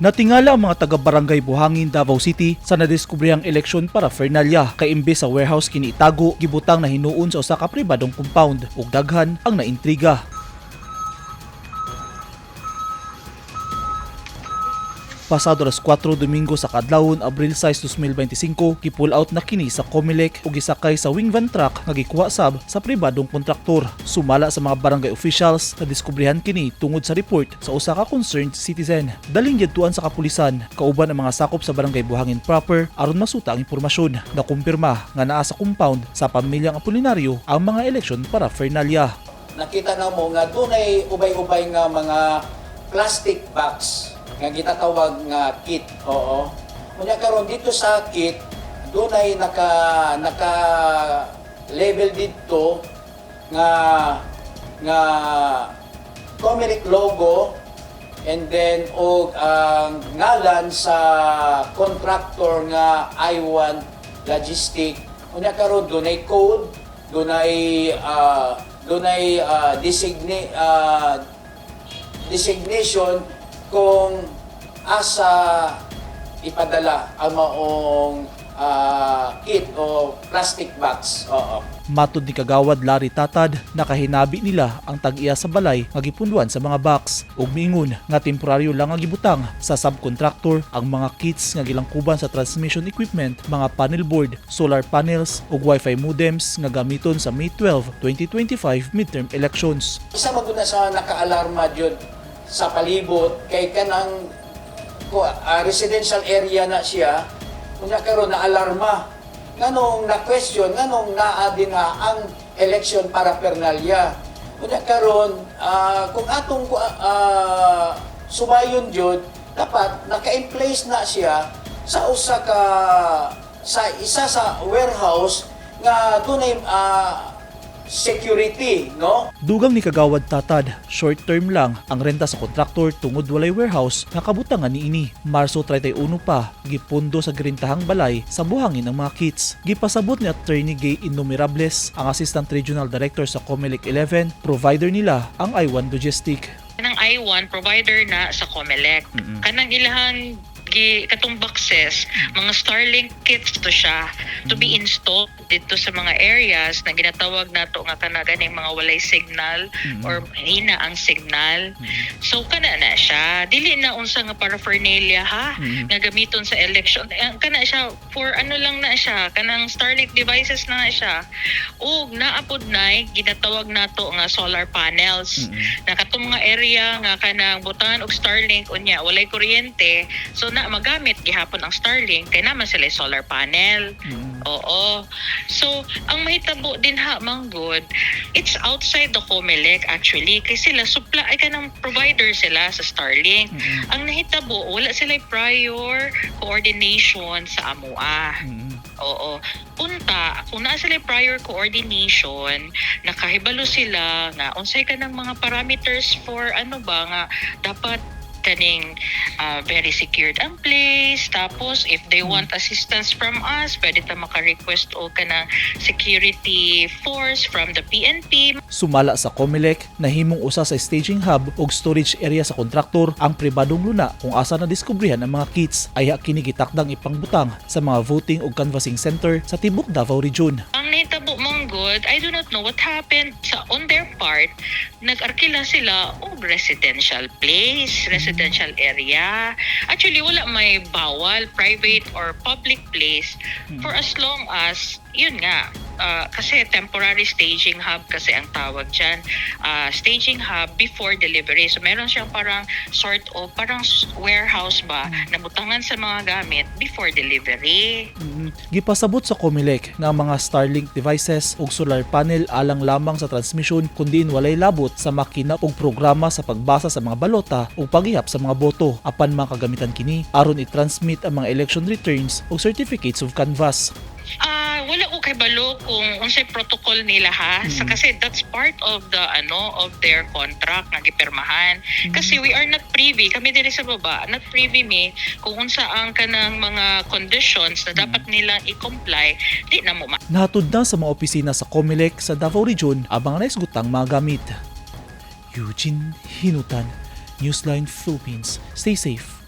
Natingala ang mga taga-barangay Buhangin, Davao City sa nadiskubrehang eleksyon paraphernalia kay imbes sa warehouse kini itago, gibutang na hinuon sa usa ka pribadong compound ug daghan ang naintriga. Pasado alas 4 Domingo sa kadlawon, Abril 6, 2025, gi-pull out na kini sa Comelec ug gisakay sa wing van truck nga gikuha sab sa pribadong kontraktor. Sumala sa mga barangay officials, nadiskubrehan kini tungod sa report sa usa ka concerned citizen. Daling giadtuan sa kapulisan kauban ang mga sakop sa Barangay Buhangin proper aron masuta ang impormasyon. Nakumpirma nga naa sa compound sa pamilyang Apolinario ang mga eleksyon paraphernalia. Nakita na mo nga dunay ubay-ubay nga mga plastic box nga gitatawag nga kit. Oo. Unya karon dito sa kit, dunay naka naka label didto nga nga Comelec logo and then og ang ngalan sa contractor nga I1 Logistic. Unya karon dunay code, dunay dunay designation kung asa ipadala ang maong kit o plastic box. Oo. Matod ni Kagawad Larry Tatad, nakahinabi nila ang tag-iya sa balay nga gipunduan sa mga box ug miingon nga temporaryo lang ang gibutang sa subcontractor ang mga kits nga gilangkuban sa transmission equipment, mga panel board, solar panels ug wifi modems nga gamiton sa May 12, 2025 midterm elections. Isa man gud na sa nakaalarma jud sa palibot kay kanang residential area na siya. Unya karon na alarma nganong na question nganong naa din na ang election paraphernalia. Unya karon kung atong subayon jud, dapat naka-in place na siya sa usa ka sa isa sa warehouse nga dunay security, no? Dugang ni Kagawad Tatad, short term lang ang renta sa kontraktor tungod walay warehouse nga kabutangan niini. Marso 31 pa, gipundo sa girentahang balay sa Buhangin ang mga kits. Gipasabot ni Attorney Gay Innumerables, ang Assistant Regional Director sa Comelec 11, provider nila ang I1 Logistic. Kanang I1 provider na sa Comelec. Kanang ilahang gi katong boxes, mga Starlink kits to siya to be installed dito sa mga areas na ginatawag nato nga kana ganing mga walay signal or hina ang signal. So kana na siya, dili na unsa nga paraphernalia ha nga gamiton sa election. Eh, kana siya for ano lang na siya, kanang Starlink devices na nga siya. Ug naapod na ginatawag nato nga solar panels na katong mga area nga kanang butangan og Starlink, unya walay kuryente, so na magamit gihapon ang Starlink kay naman sila solar panel. Oo. So ang mahitabo din ha manggod, it's outside the Comelec actually kay sila supply ay kanang provider sila sa Starlink. Ang nahitabo, wala sila prior coordination sa amoa. Oo. Unta, kung naa sila prior coordination, nakahibalo sila nga unsay kanang mga parameters for ano ba nga dapat kaning very secured ang place. Tapos if they want assistance from us, pwede ta maka-request og kanang security force from the PNP. Sumala sa Comelec, nahimong usa sa staging hub ug storage area sa kontraktor ang pribadong luna kung asa na diskubrihan ang mga kits. Ayha kini gitakdang ipangbutang sa mga voting ug canvassing center sa tibok Davao Region. Ang nahitabo man gud, I do not know what happened sa on their part, nag-arkila sila og residential place, residential area. Actually, wala may bawal, private or public place, for as long as, yun nga, kasi temporary staging hub kasi ang tawag dyan. Staging hub before delivery. So meron siyang parang sort of, parang warehouse ba, na butangan sa mga gamit before delivery. Gipasabot sa Comelec nga ang mga Starlink devices ug solar panel alang lamang sa transmission kundi walay labot sa makina ug programa sa pagbasa sa mga balota ug paghihap sa mga boto, apan mga kagamitan kini aron i-transmit ang mga election returns ug certificates of canvass. Wala ko kabalo kung unsay protocol nila ha. Sa kasi that's part of the ano of their contract nga gipirmahan. Kasi we are not privy, kami diri sa baba, not privy mi kung unsa ang kanang mga conditions na dapat nilang i-comply, di na mo Nahatod na sa mga opisina sa Comelec sa Davao Region ang mga naisgutang mga gamit. Eugene Hinutan, Newsline Philippines. Stay safe.